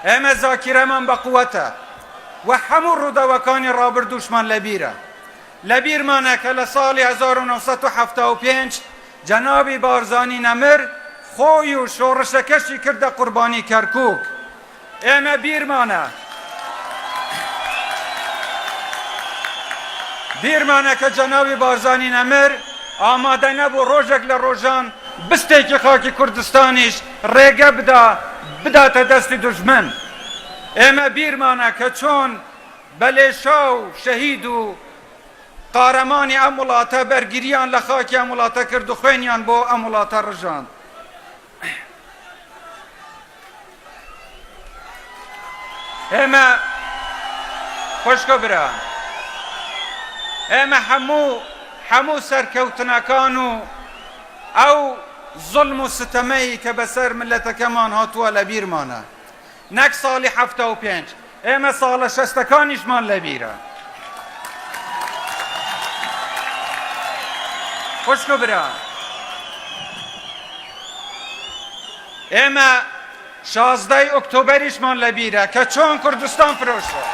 ئێمە زاکیرەمان بەقوەتە و هەموو ڕووداوەکانی ڕابردووشمان لەبیرە. لەبیرمانە کە لە ساڵی 1975 جەنابی بارزانی نەمر خۆی و شۆڕشەکەشی کردە قوربانی کەرکووک. ئێمە بیرمانە بیرمانە کە جەنابی بارزانی نەمر ئامادە نەبوو ڕۆژێک لە ڕۆژان بستێکی خاکی کوردستانیش ڕێگە بدا بداتە دەستی دوژمن. ئێمە بیرمانە کە چۆن بە لێشاو شەهید و قارەمانی ئەم وڵاتە بەرگریان لە خاکی ئەم وڵاتە کرد و خوێنیان بۆ ئەم وڵاتە ڕژاند. ئێمە خوشک و برا ئێمە هەموو هەموو سەرکەوتنەکان و ئەو زوڵم و ستەمەی کە بەسەر ملەتەکەمان هاتووە لە بیرمانە نەک ساڵی 75 ئێمە ساڵە شەستەکانیشمان لەبیرە. خوشک و برا ئێمە شازدەی ئۆکتۆبەریشمان لەبیرە کە چۆن کوردستان فرۆشرا.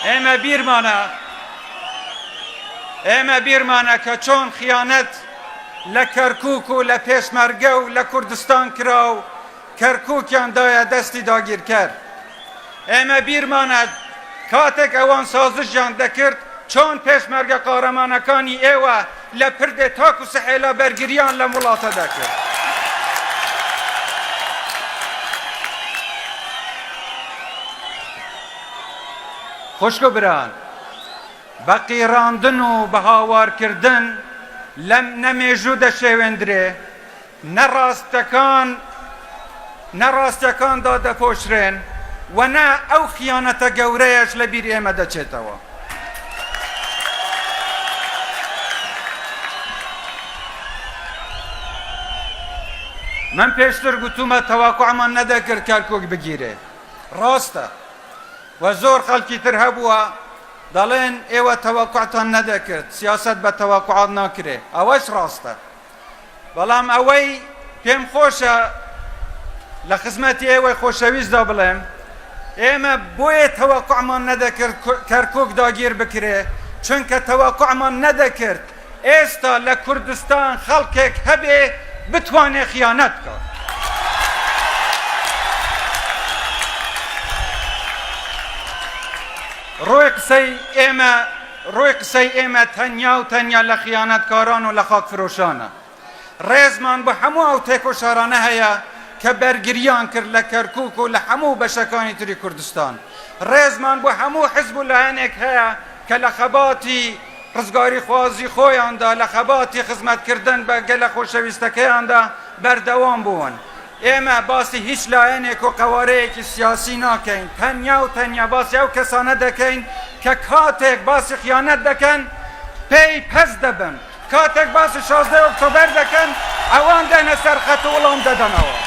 ئێمە بیرمانە ئێمە بیرمانە کە چۆن خیانەت لە کەرکوک و لە پێشمەرگە و لە کوردستان کرا و کەرکوکیان دایە دەستی داگیرکەر. ئێمە بیرمانە کاتێک ئەوان سازشیان دەکرد چۆن پێشمەرگە قارەمانەکانی ئێوە لە پردێ تاکو سحێلا بەرگریان لەم وڵاتە دەکرد. خوشک و بران، بە قیڕاندن و بە هاوارکردن لەم نە مێژوو دەشێوێندرێ، نە ڕاستەکان نە ڕاستیەکان دادەپۆشرێن و نە ئەو خیانەتە گەورەیەش لە بیر ئێمە دەچێتەوە. من پێشتر گوتومە تەواقوعمان نەدەکرد کەرکوک بگیرێ، ڕاستە و زۆر خەڵکی تر هەبووە دەڵێن ئێوە تەوەقوعتان نەدەکرد، سیاسەت بە تەوەقوعات ناکرێ، ئەوەش ڕاستە. بەڵام ئەوەی پێم خۆشە لە خزمەتی ئێوەی خۆشەویستدا بڵێم، ئێمە بۆیە تەوەقوعمان نەدەکرد کەرکوک داگیر بکرێ، چونکە تەوەقوعمان نەدەکرد ئێستا لە کوردستان خەڵکێک هەبێ بتوانێ خیانەت بکات. ڕووی قسەی ئێمە ڕووی قسەی ئێمە تەنیا و تەنیا لە خیانەتکاران و لە خاکفرۆشانە. ڕێزمان بۆ هەموو ئەو تێکۆشارانە هەیە کە بەرگریان کرد لە کەرکوک و لە هەموو بەشەکانی تری کوردستان. ڕێزمان بۆ هەموو حزب و لایەنێک هەیە کە لە خەباتی ڕزگاریخوازی خۆیاندا، لە خەباتی خزمەتکردن بە گەلە خۆشەویستەکەیاندا بەردەوام بوون. ئێمە باسی هیچ لایەنێک و قەوارەیەکی سیاسی ناکەین، تەنیا و تەنیا باسی ئەو کەسانە دەکەین کە کاتێک باسی خیانەت دەکەن پێی پەست دەبن، کاتێک باسی شازدەی ئۆکتۆبەر دەکەن ئەوان دێنە سەر خەت و وڵام دەدەنەوە.